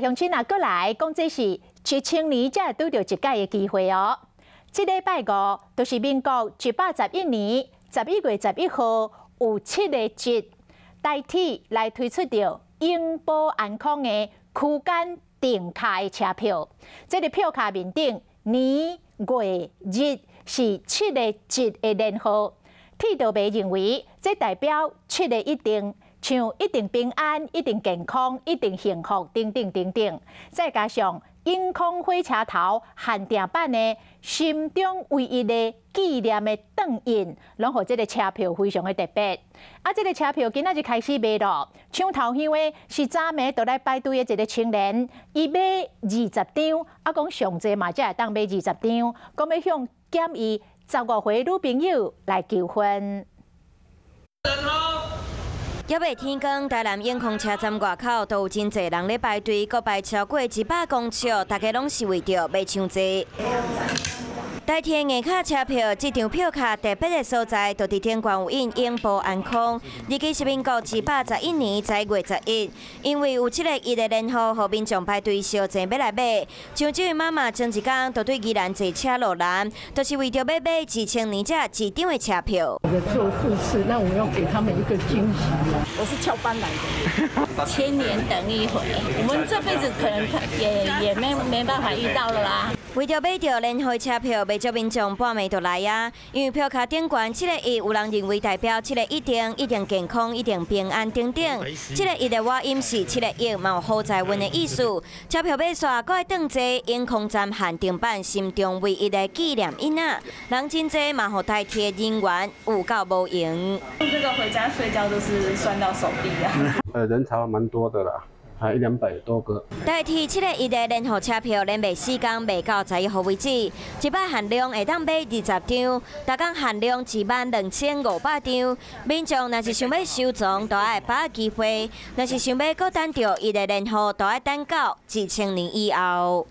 鄉親啊，閣來講，這是1000年才會拄著一擺的機會哦。這禮拜五就是民國111年11月11號，有七个一，台鐵來推出著永保安康的區間定卡的車票。這個票卡面頂年月日是七个一的連號，鐵道迷認為這代表七个一定，像一定平安、一定健康、一定幸福等等等等。再加上永康火車頭限定版的心中唯一的紀念的轉印，攏予這个車票非常的特別。啊，這个車票今仔日開始賣咯，搶頭香的是昨暝就來排隊的一个青年，伊買20張，啊，講上濟嘛才會當買二十張，講欲向減伊15歲女朋友來求婚。猶未天光，台南永康車站外口都有真濟人咧排隊，閣排超過100公尺，大家攏是為著欲搶座。台鐵硬卡車票，這張票卡特別的所在，就佇頂懸有印永保安康。日期是民國111年11月11，因為有七个一的連號，予民眾排隊相爭欲來買。像這位媽媽前一工就對宜蘭坐車落南，就是為著欲買1000年才一張的車票。做護士，那我要給他們一個驚喜。我是翹班來的，千年等一回，我們這輩子可能也沒辦法遇到了啦。為著買著連號車票，袂少民眾半暝就來啊！因為票卡頂懸七个一，有人認為代表七个一定、一定健康、一定平安等等。七个一的倚音是七个億，嘛有好財運的意思。車票買煞，閣愛當坐永康站限定版心中唯一的紀念印仔。人真濟嘛，予台鐵人員有夠無閒。這個回家睡覺都是酸到手臂啊！人潮蠻多的啦。還一兩百多個。台鐵七个一的連號車票，連賣四工賣到11號為止，一擺限量會當買20張，逐工限量12,500張。民眾若是想欲收藏，就愛把握機會；若是想欲閣等著一个連號，就愛等到1000年以後。